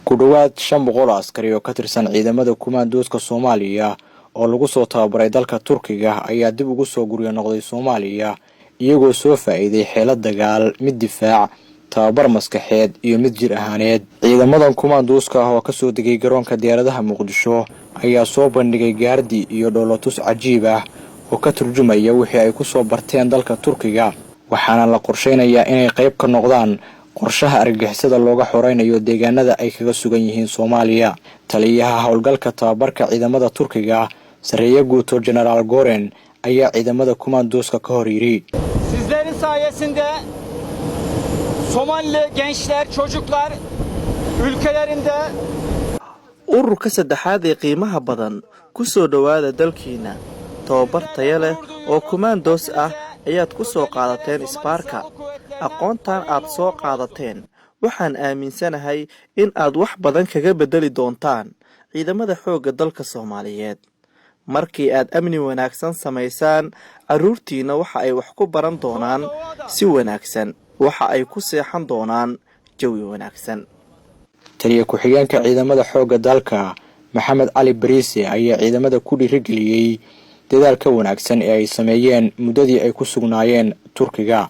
Ku dhowaad 500 oo askari oo ka tirsan ciidamada kumaandooska Soomaaliya oo lagu soo tababaray dalka Turkiga ayaa dib ugu soo guryo noqday Soomaaliya, iyagoo soo faa'iiday xeelad dagaal, mid difaac, tababar maskaxeed iyo mid jir ahaaneed. Ciidamadan kumaandooska ah oo kasoo degay garoonka diyaaradaha Muqdisho ayaa soo bandhigay gaardi iyo dhoolotus cajiib ah oo ka turjumaya wixii ay kusoo barteen dalka Turkiga, waxaana la qorsheynayaa inay qayb ka noqdaan qorshaha argagixisada looga xoreynayo deegaanada ay kaga sugan yihiin Soomaaliya. Taliyaha howlgalka tababarka ciidamada Turkiga, Sareeye Guuto Genaraal Goren, ayaa ciidamada kumaandooska ka hor yidhi: Sizlerin sayesinde Somalili gençler, çocuklar ülkelerinde Ururka saddexaad ee qiimaha badan, ku soo dhowaada dalkiinna. Tababar taya leh oo kumaandoos ah ayaad ku soo qaadateen Isbaarka. Aqoontan aad soo qaadateen waxaan aaminsanahay in aad wax badan kaga beddeli doontaan ciidamada xoogga dalka Soomaaliyeed. Markii aad amni wanaagsan samaysaan, carruurtiinna waxa ay wax ku baran doonaan si wanaagsan, waxa ay ku seexan doonaan jawi wanaagsan. Taliya ku-xigeenka ciidamada xoogga dalka, Maxamed Cali Bariise, ayaa ciidamada ku dhiirigeliyey dadaalka wanaagsan ee ay sameeyeen muddadii ay ku sugnaayeen Turkiga.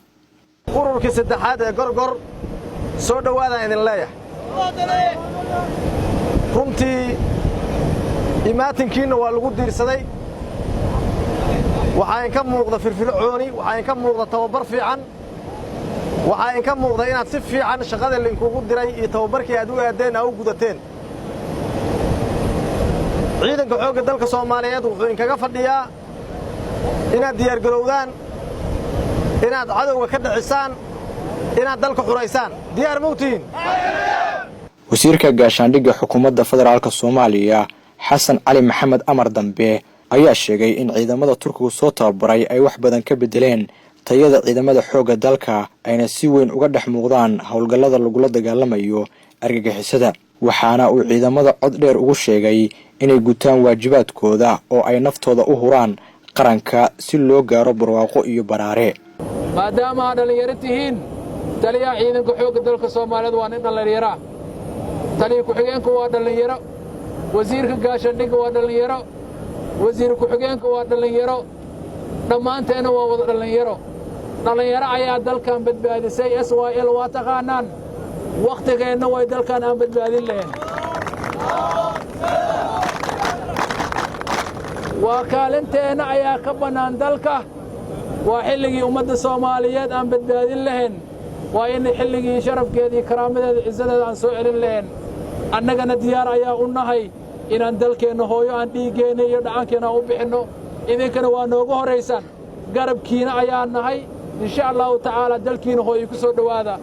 Ururkii saddexaad ee Gorgor, soo dhowaadaan idin leeyahay. Runtii imaatinkiinna waa lagu diirsaday. Waxaa inka muuqda firfircooni, waxaa inka muuqda tababar fiican, waxaa inka muuqda inaad si fiican shaqada lainkugu diray iyo tababarkii aad u aaddeen aa u gudateen. Ciidanka xoogga dalka Soomaaliyeed wuxuu inkaga fadhiyaa inaad diyaargarowdaan, inaad cadowga ka dhicisaan, inaad dalka xuraysaan. Diyaar ma u tihiin? Wasiirka gaashaandhigga xukuumadda federaalka Soomaaliya, Xasan Cali Maxamed Amar Dambe, ayaa sheegay in ciidamada Turkigu soo tababaray ay wax badan ka bedeleen tayada ciidamada xoogga dalka, ayna si weyn uga dhex muuqdaan howlgallada lagula dagaalamayo argagixisada, waxaana uu ciidamada cod dheer ugu sheegay inay gutaan waajibaadkooda oo ay naftooda u huraan qaranka si loo gaaro barwaaqo iyo baraare. Maadaama aad dhallinyaro tihiin, taliyaha ciidanka xoogga dalka Soomaaliyeed waa nin dhallinyaroah, taliya ku-xigeenku waa dhallinyaro, wasiirka gaashaandhigga waa dhallinyaro, wasiir ku-xigeenku waa dhallinyaro, dhammaanteenna waa wada dhallinyaro. Dhallinyaro ayaa dalkan badbaadisay. SYL waa taqaanaan, wakhtigeenna way dalkan aan badbaadin lahayn. Waa kaalinteenna ayaa ka bannaan dalka. Waa xilligii ummadda Soomaaliyeed aan badbaadin lahayn, waa in xilligii sharafkeeda iyo karaamadeeda, cisadeeda aan soo celin lahayn. Annagana diyaar ayaa u nahay inaan dalkeenna hooyo aan dhiiggeenna iyo dhacankeenna aan u bixinno. Idinkana waa noogu horraysaan, garabkiina ayaa nahay, insha Allahu tacaala. Dalkiina hooyo ku soo dhowaada.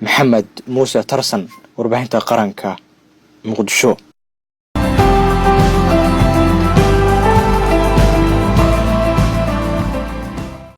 Maxamed Muuse Tarsan, warbaahinta qaranka, Muqdisho.